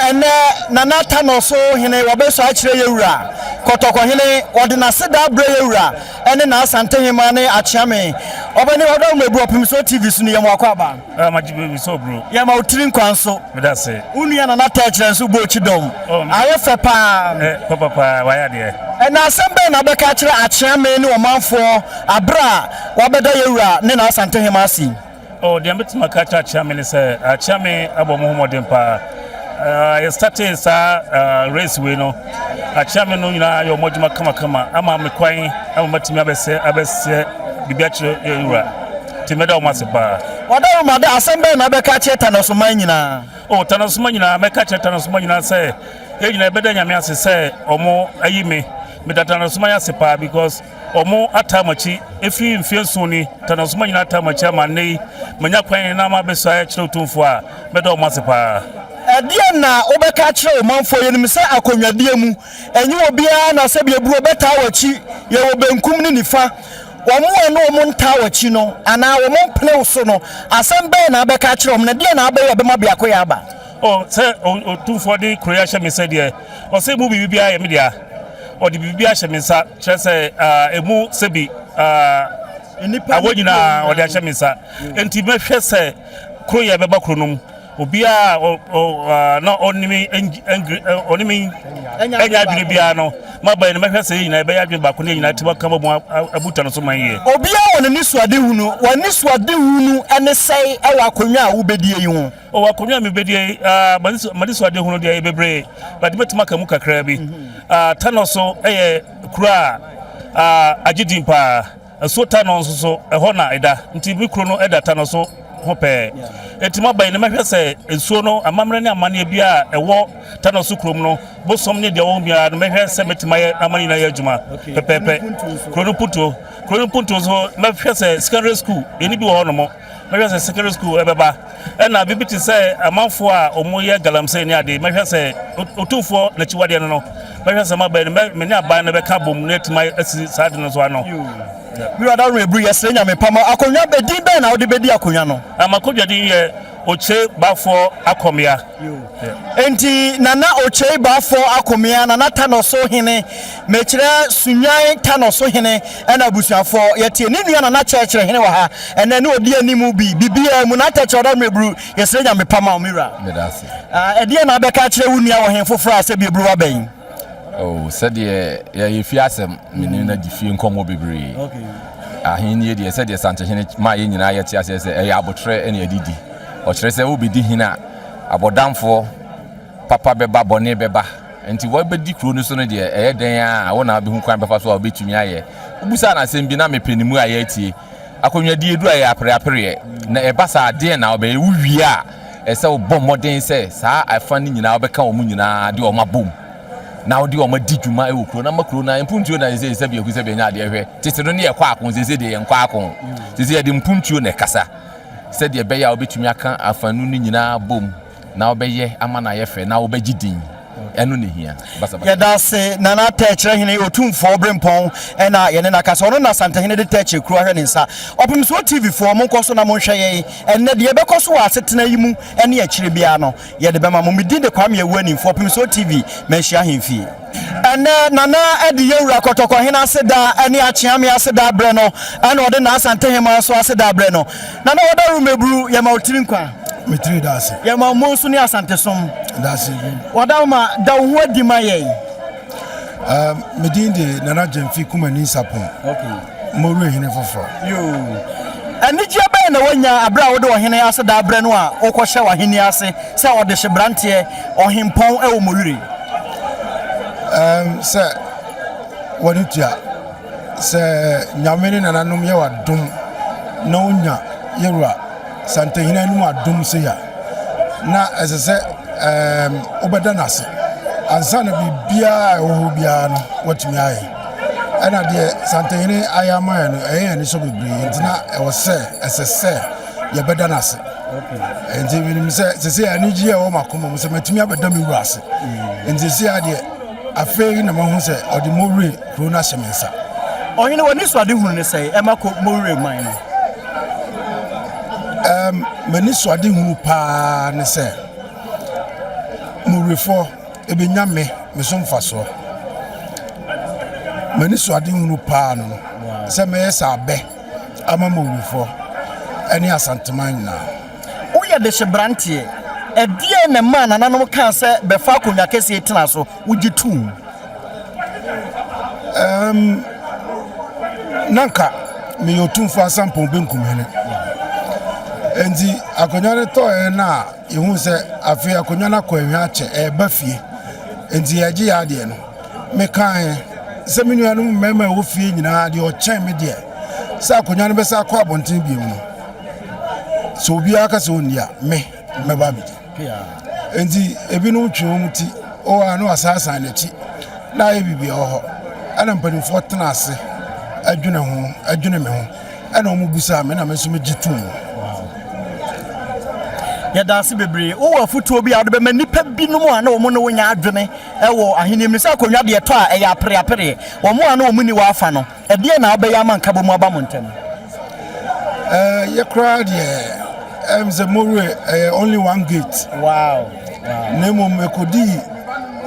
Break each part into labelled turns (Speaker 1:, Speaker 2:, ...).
Speaker 1: Ɛnɛ Nana Tanɔ so hene wɔbɛsɔ akyerɛ yɛ wura Kɔtɔkɔ hene wɔde n'aseda abrɛ yɛ wura ɛne n'Asantehema ne Akyeame ɔbɛne ɔdɔ mmabu Ɔpemsoɔ TV so no yɛ mo akwaaba.
Speaker 2: Ah, magye baabi sɛ ɔbro.
Speaker 1: Yɛ ma wo tiri nkwa nso.
Speaker 2: Meda ase.
Speaker 1: Wo nua Nana Tɛkyerɛ nso bɔ okyi dɔm.
Speaker 2: Oh,
Speaker 1: Ayɛ fɛ paa.
Speaker 2: Eh, papa paa, wayɛ adeɛ.
Speaker 1: Ɛna asɛm bɛn na wobɛka akyerɛ Akyeame ne ɔmanfoɔ aberɛ a wabɛda yɛ wura ne n'Asantehema ase yi?
Speaker 2: Oh, deɛ mɛtumi aka akyerɛ Akyeame ne sɛ, Akyeame abɔ mo ho mmɔden paa. Uh, yɛ startee saa uh, race wei no, Akyeame no nyinaa yɛ wɔn adwuma kamakama ama me kwan ama matumi abɛsɛ abɛsɛ biribi akyerɛ yɛ wura. Nti mɛda wɔn ase paa.
Speaker 1: Ɔdawuruma, dɛ asɛm bɛn na wobɛka akyerɛ Tanosoman nyinaa?
Speaker 2: Oh, Tanosoman nyinaa, mɛka akyerɛ Tanosoman nyinaa sɛ yɛn nyinaa yɛbɛda Nyame ase sɛ wɔn ayi me. Meda Tanosoman ase paa because Wɔn ataa m'akyi ɛfiri mfeɛ nson ni, Tanasoma nyinaa ataa m'akyi ama nnɛ yi manya kwan na mabɛsua akyerɛ Otumfoɔ a, mɛda wɔn ase paa.
Speaker 1: Ɛdeɛn na wobɛka akyerɛ wo manfoɔ? Yɛnim sɛ akonnwadie mu, ɛnyɛ obiara na sɛdeɛ aburo bɛtaa w'akyi, yɛwɔ benkum ne nifa. Wɔn a ɛne wɔn ntaa w'akyi no anaa wɔn mpene wo so no, asɛm bɛn na wobɛka akyerɛ wɔn, na ɛdeɛn na wobɛyɛ a ɛbɛma biakoyɛ aba?
Speaker 2: O, sɛ Otumfoɔ de kuro yi ahyɛ me nsa deɛ, ɔsɛ mu biribiara yɛ me dea. Ɔde biribiara ahyɛ me nsa. Kyerɛ sɛ, emu sɛbi awɔ nyinaa ɔde ahyɛ me nsa. Enti mɛhwɛ sɛ koro yɛ bɛba kuro no mu. Obiara na ɔne me ɔne me ɛnyɛ adwene biara no, maba yi no mɛhwɛ sɛ yɛn nyinaa yɛbɛyɛ adwene baako na yɛn nyinaa ti aka bɔ mu abu ta no so man yie.
Speaker 1: Obiara wɔ n'anisoadehunu. W'anisoadehunu ne sɛn wɔ akonnwa a wobɛdie yi ho?
Speaker 2: Oh, akonnwa a mebɛdie yi, ah, m'anisoadehunu deɛ ɛyɛ bebree, but mɛtumi aka mu kakraa bi. Ah, Tanɔ so yɛ kuro a ah, agye din paa. Asuo Tanɔ nso so, ɛhɔ na ɛda. Nti me kuro no da Tanɔ so ho pɛɛ. Enti maba yi no mɛhwɛ sɛ nsuo no, amammerɛ ne amanneɛ bi a ɛwɔ Tanɔ so kurom no, bosom ne deɛ ɛwɔ ho biara no, mɛhwɛ sɛ mɛtumi ayɛ ama ne nyinaa yɛ adwuma pɛpɛɛpɛ. Kuro no mpuntuo, kuro no mpuntuo nso, mɛhwɛ sɛ secondary school, yɛne bi wɔ hɔ nom. Mɛhwɛ sɛ secondary school ɛbɛba. Ɛna biribi te sɛ amanfoɔ a wɔyɛ galamsey ne ade, mɛhwɛ sɛ otumfoɔ n'akyiwadeɛ no no, mɛhwɛ sɛ mabɛn no, me ne aban no bɛka abom na atumi asi saa ade no so ano.
Speaker 1: Wura Dawuro Eburu, yɛsrɛ Nyame pa ma akonnwa, edin bɛn na wode bɛdi akonnwa no?
Speaker 2: M'akonnwa din yɛ Okyei Bafoɔ Akɔmea.
Speaker 1: Enti Nana Okyei Bafoɔ Akomea, Nana Tanɔso hene, mekyerɛ Sunyani Tanɔso hene ɛna abusuafoɔ yɛteɛ ne nua Nana Kyerɛkyerɛ hene wɔ ha ɛnɛ ne ɔdi anim bi bibiaa mu Nana Tɛkyerɛ ɔda mmerɛburu yɛsrɛ Nyame pa ma wo me wura.
Speaker 3: Meda ase.
Speaker 1: Ah, ɛdeɛn na abɛka akyerɛ wo nua wɔ hen foforɔ a sɛbi aburu wabɛn?
Speaker 3: Oh, sɛdeɛ yɛyɛ fie asɛm, me ne no adi fie nkɔmmɔ bebree. Ahennie deɛ, sɛdeɛ Santehene maa yɛn nyinaa yɛte aseɛ sɛ ɛyɛ aboterɛ na yɛde di. Ɔkyerɛ sɛ wobɛdi hene a, abɔdamfoɔ papa bɛba, bɔne bɛba. Nti wɔbɛdi kuro no so no deɛ, ɛyɛ dɛn a wo na wobɛhu kwan bɛfa so a wobɛtumi ayɛ. Wobisaa no asɛm bi na mepɛ ne mu a yɛatie. Akonnwadie duru a ɛyɛ apereapereɛ, na ɛba saa a deɛn na wobɛyɛ? Wowie a, ɛsɛ sɛ wobɔ mmɔden sɛ saa afa no nyinaa wobɛka wɔn nyinaa de wɔn abom na wode wɔn adi dwuma wɔ kuro no ama kuro no mpuntuo na sɛ sɛ biako sɛ bianya adeɛ hwɛ tete no ne yɛkɔ ako sɛ sɛ deɛ yɛnkɔ ako sɛ sɛ yɛde mpuntuo na ɛkasa sɛdeɛ ɛbɛyɛ a wobɛtumi aka afanu no nyinaa bom na wobɛyɛ ama no ayɛ fɛ na wobɛgye din ɛno na ehia basabasa.
Speaker 1: Yɛda ase Nana Tɛkyerɛ Hene Otumfoɔ Brempɔn ɛna yɛne no akasa ɔno na Asantehene de Tɛkyerɛ kuro ahwɛ ne nsa. Ɔpemsoɔ TV foɔ monkɔ so na monhwɛ yɛn ɛnnɛ deɛ ɛbɛkɔ so wɔ asetena yi mu ɛne akyire biara no yɛde bɛma mo. Me din de Kwame Awuanimfoɔ Ɔpemsoɔ TV Manhyia Ahemfie. Ɛnnɛ Nana adi Yɛwura Kɔtɔkɔhene aseda ɛne Akyeame aseda abrɛ no ɛna ɔde N'Asantehemaa nso aseda abrɛ no. Nana Wɔdawuru Mɛburu yɛma wo tiri nkwa.
Speaker 4: Me tiri da ase.
Speaker 1: Yɛma wo mo nso ne Asantesom.
Speaker 4: Da ase bi.
Speaker 1: Wɔdawoma da wo ho adi ma yɛn.
Speaker 4: Um, me din de Nana Gyamfi Kumani Sapon.
Speaker 1: Okay.
Speaker 4: Mowura hene foforɔ.
Speaker 1: Yoo. Anigyeɛ bɛn na woanya berɛ a wode ɔhene aseda abrɛ no a wokɔhyɛ w'ahennie ase sɛ ɔdehye-branteɛ ɔhempɔn wɔ Mowire?
Speaker 4: Um, sɛ wɔde tua sɛ Nyame ne nananom yɛ w'adom na wonya yɛwura Santehene anim adom sei a, na ɛsɛ sɛ um, wobɛda no ase ansa na biribiara a ɛwɔ hɔ biara no watumi ayɛ. Ɛna deɛ Santehene ayɛ ama yɛn no, ɛyɛ yɛn ani sɔ bebree, nti na ɛwɔ sɛ ɛsɛ sɛ yɛbɛda no ase. Nti menim sɛ sɛsɛ anigye a ɛwɔ m'akoma mu sɛ matumi abɛda me wura ase. Nti sɛsɛ adeɛ afei na mahu sɛ ɔde Mowere kuro no ahyɛ me nsa.
Speaker 1: Ɔhene, w'anisoadehunu ne sɛn ɛma kɔ Mowere man no?
Speaker 4: Um, m'anisoadehunu paa ne sɛ. Mowefoɔ ɛbɛnya me me so mfasoɔ. M'ani so ade hunu paa no no sɛ mɛyɛ sɛ abɛ ama Mowefoɔ ɛne Asanteman nyinaa.
Speaker 1: Woyɛ dehye branteɛ, ɛdeɛn na ɛmaa nananom kaa sɛ bɛfa akonnwa kɛseɛ tena so, wogye toom?
Speaker 4: Um, na nka meyɛ Otumfoɔ Asampɔn Benkum hene. Enti akonnwa no tɔeɛ no a yɛhu sɛ afei akonnwa no akɔ ahwa akyɛ ɛreba fie. Enti yɛgye yɛ adeɛ no. Mekaeɛ sɛ me nuanom mmarima a ɛwɔ fie nyinaa deɛ ɔkyɛn me deɛ sɛ akonnwa no bɛsa akɔ abɔnten bio no sɛ obiara ka sɛ ɔnni a me mɛba abɛdi. Enti ebinom twe wɔn ti o a na wɔasansan n'akyi na ayɛ biribi wɔ hɔ. Ɛna mpanimfoɔ tena ase adwene ho adwene me ho ɛna wɔn busaa me na me nso megye tom.
Speaker 1: Yɛda ase bebree. Wowɔ afotuo bi a wode bɛma nnipa binom a na wɔn ne wo nyɛ adwene wɔ ahenni mu sɛ akonnwa deɛ ɛtɔ a ɛyɛ apereapereɛ, wɔn a na wɔn nni w'afa no, Ɛdeɛn na wobɛyɛ ama nkabom aba mo ntam?
Speaker 4: Eh, yɛ koraa deɛ ɛm sɛ Morue ɛyɛ only one gate.
Speaker 1: Wow.
Speaker 4: Na mmom ɛkɔdii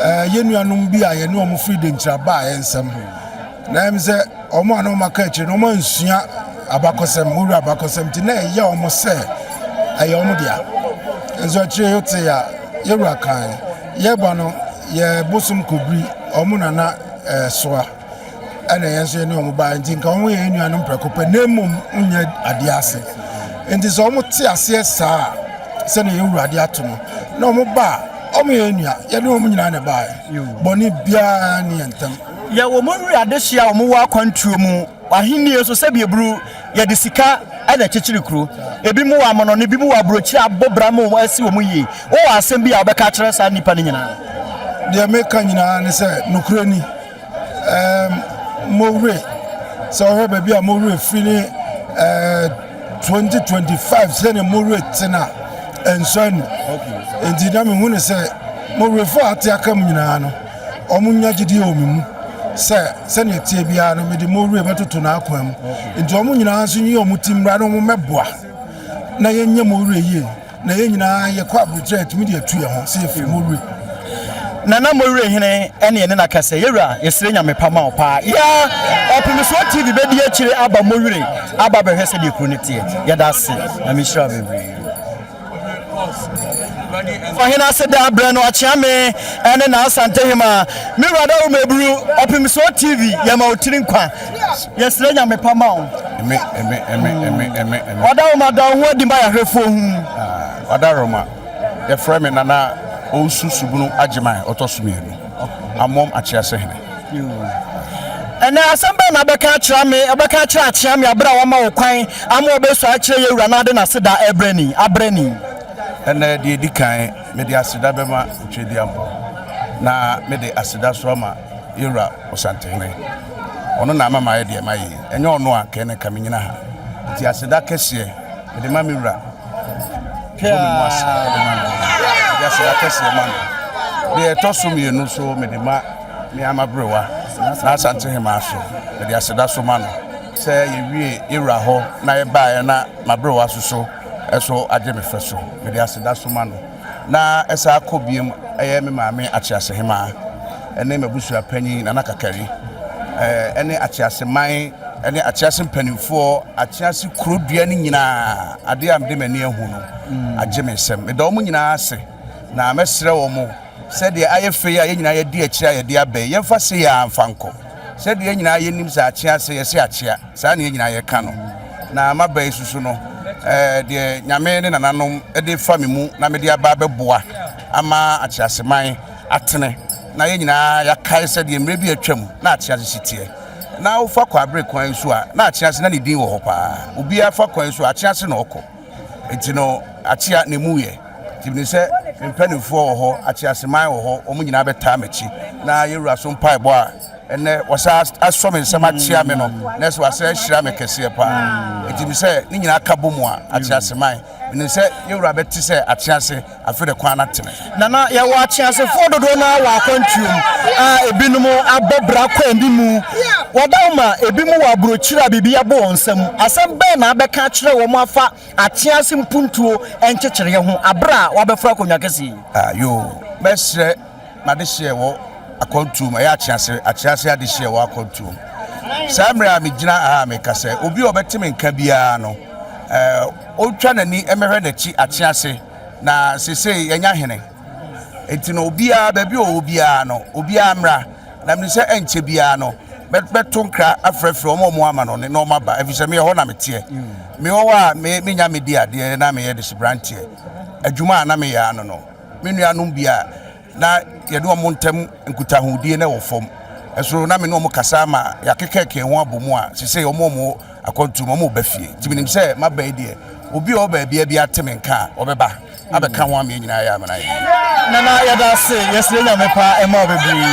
Speaker 4: eh, yɛn nuanom bi a yɛne wɔn firi Denkyira baa yɛn nsam. Na ɛm sɛ wɔn a na wɔn aka akyire no wɔn ansua abakɔsɛm, Morue abakɔsɛm nti na ɛyɛ wɔn sɛ ɛyɛ wɔn dea. Nso akyire yi te a yɛwura kan yɛba no yɛ bosom kɔbiri wɔn nana ɛsoa. Eh, ɛna yɛn nso yɛne wɔn baeɛ nti nka wɔn yɛ yɛn nuanom prɛko pɛ na mmom nyɛ adeɛ ase nti sɛ wɔn te aseɛ saa sɛdeɛ yɛn wura de ato no na wɔn ba a wɔn yɛ yɛn nua yɛne wɔn nyinaa na ɛbaeɛ bɔne biara ne yɛn ntam.
Speaker 1: Yɛwɔ mo wura adehyeɛ a wɔn wɔ akwantuo mu ahennie so sɛbi eburu yɛde sika ɛna ɛkyekyere kuro ebi mu wɔ amanɔne ebi mu wɔ aburokyire abɔ bra ma wɔn asi wɔn yie wowɔ asɛm bi a wobɛka akyerɛ saa nnipa no nyinaa.
Speaker 4: Deɛ meka nyinaa ne sɛ nokorɛ ni. Um, Mowere, sɛ wohwɛ baabi a Mowere firi ne eh, 2025 sɛdeɛ Mowere te no a, ɛnsɔ ani. Nti na mehu ne sɛ Mowerefo a ate aka mu nyinaa no, wɔn nya gyidie wɔ me mu sɛ sɛdeɛ ɛteɛ biara no mede Mowere bɛtoto n'akwan mu. Nti wɔn nyinaa nso nyi wɔn ti mmra na wɔn mmɛboa na yɛnyɛ Mowere yie. Na yɛn nyinaa yɛkɔ aburokyire a yɛtumi de atu yɛn ho sɛ yɛfiri Mowere.
Speaker 1: Nana Mowere hene ɛne yɛne no akasa. Yɛwura yɛsrɛ Nyame pa ma wo paa. Yaa Ɔpemisoɔ TV bɛdi akyire aba Mowere aba bɛhwɛ sɛdeɛ kuro no teɛ. Yɛda ase. Nyame nhyira wo bebree. Ɔhene ase da brɛ no Ɔkyeame ɛne n'Asantehema. Me wura Dawuro Maburu Ɔpemisoɔ TV yɛma wo tiri nkwa. Yɛsrɛ Nyame pa ma wo.
Speaker 5: Eme, eme, eme, eme, eme, eme.
Speaker 1: Ɔdaroma da wo ho adi ma yɛahwɛfoɔ hu.
Speaker 5: Ah, Ɔdaroma, yɛfrɛ me Nana Owusu Subunu Agyeman ɔtɔ so mienu, Amoam Akyease hene.
Speaker 1: Ɛnɛ asɛm bɛn na wobɛka akyerɛ me, wobɛka akyerɛ Akyeame abere a wama wo kwan ama wɔbɛsua akyerɛ yɛn wura na ade n'aseda ɛbrɛ ni, abrɛ ni?
Speaker 5: Ɛnɛ deɛ ɛdi kan, mede aseda bɛma Otwedeampɔn, na mede aseda so ama Yɛwura Ɔsantehene, ɔno na ama mayɛ deɛ mayɛ yi. Ɛnyɛ ɔno a, nka ɛnnɛ nka mennyina ha. Nti aseda kɛseɛ mede ma me wura. Mebɔ me mu ase de ma no. Mede aseda kɛseɛ ma no. Deɛ ɛtɔ so mienu nso mede ma me ara m'aberewa, n'Asantehemaa so. Mede aseda so ma no sɛ yɛwie yɛwura hɔ na yɛbaeɛ na m'aberewa nso so so agye me fɛ so. Mede aseda so ma no. Na ɛsan kɔ biom ɛyɛ me maame Akyeasehemaa ɛne m'abusua panyin Nana Kakari ɛne Akyeaseman ɛne Akyease mpanimfoɔ, Akyease kuro dua no nyinaa, adeɛ a mede m'ani ahu no agye me nsam. Meda wɔn nyinaa ase na mɛsrɛ wɔn sɛdeɛ ayɛ fɛ yi a yɛn nyinaa yɛdi akyire a yɛde aba yi, yɛmfa sei ara mfa nkɔ. Sɛdeɛ yɛn nyinaa yɛnim sɛ Akyease yɛse Akyea. Saa na yɛn nyinaa yɛka no. Na m'aba yi susu no, deɛ Nyame ne nananom de fa me mu na mede aba abɛboa ama Akyeaseman atene, na yɛn nyinaa yɛakae sɛdeɛ mmerɛ bi a atwam na Akyease si teɛ. Na wofa Kwaabere kwan yi so a, na Akyease na ne din wɔ hɔ paa. Obiara fa kwan yi so a, Akyease na ɔkɔ. Nti no, Akyea na emu yɛ. Nti menim sɛ me mpanimfoɔ wɔ hɔ, Akyeaseman wɔ hɔ, wɔn nyinaa bɛtaa m'akyi. Na yɛwura so mpaebɔ a Ɛnnɛ, wɔsan asɔ me nsam akyea me no, na ɛsɛ wɔasan ahyira me kɛseɛ paa. Enti me sɛ ne nyinaa ka bɔ mu a, Akyeaseman. Menim sɛ yɛn wura bɛte sɛ Akyease afe de kwan no atene.
Speaker 1: Nana, yɛwɔ Akyeasefoɔ dodoɔ no ara wɔ akwantuo mu a ebinom abɔ bra kɔ anim. Wɔda wo ma ebinom wɔ aburokyire a biribi abɔ wɔn nsam. Asɛm bɛn na abɛka akyerɛ wɔn afa Akyease mpuntuo nkyekyereɛ ho aberɛ a wɔabɛforo akonnwa kɛseɛ yi?
Speaker 5: Ah, yoo. Mɛsrɛ m'adehyeɛ wɔ akwantuo mu, ɛyɛ Akyease, Akyease adehyeɛ wɔ akwantuo mu. Saa mmerɛ a megyina ha a meka sɛ, obi a ɔbɛte me nka biara no, ɛɛ, ɔntwa n'ani mmɛhwɛ n'akyi Akyease, na seesei yɛanya hene. Enti no, obiara, baabi a ɔwɔ biara no, obiara mmra. Na menim sɛ ɛnkyɛ biara no, mɛto nkra afrɛfrɛ wɔn a wɔn ama no ne na wɔn aba, ɛfiri sɛ meyɛ hɔ na meteɛ. Mewɔ hɔ a, me, menya medi adeɛ na meyɛ dehyeberanteɛ. Adwuma a na meyɛ ano no, me nuanom bi a na yɛne wɔn ntam nkutahodie na ɛwɔ fam, nso na me ne wɔn kasa ama yɛakekɛkɛ ho abɔ mu a, seesei wɔn a wɔwɔ akwantuo mu, wɔreba fie. Nti menim sɛ maba yi deɛ, obi a ɔwɔ baabiara bi ate me nka a, ɔbɛba abɛka ho ama yɛn nyinaa ayɛ amena yɛ.
Speaker 1: Nana yɛda ase, yɛsrɛ Nyame pa ɛma wo bebree.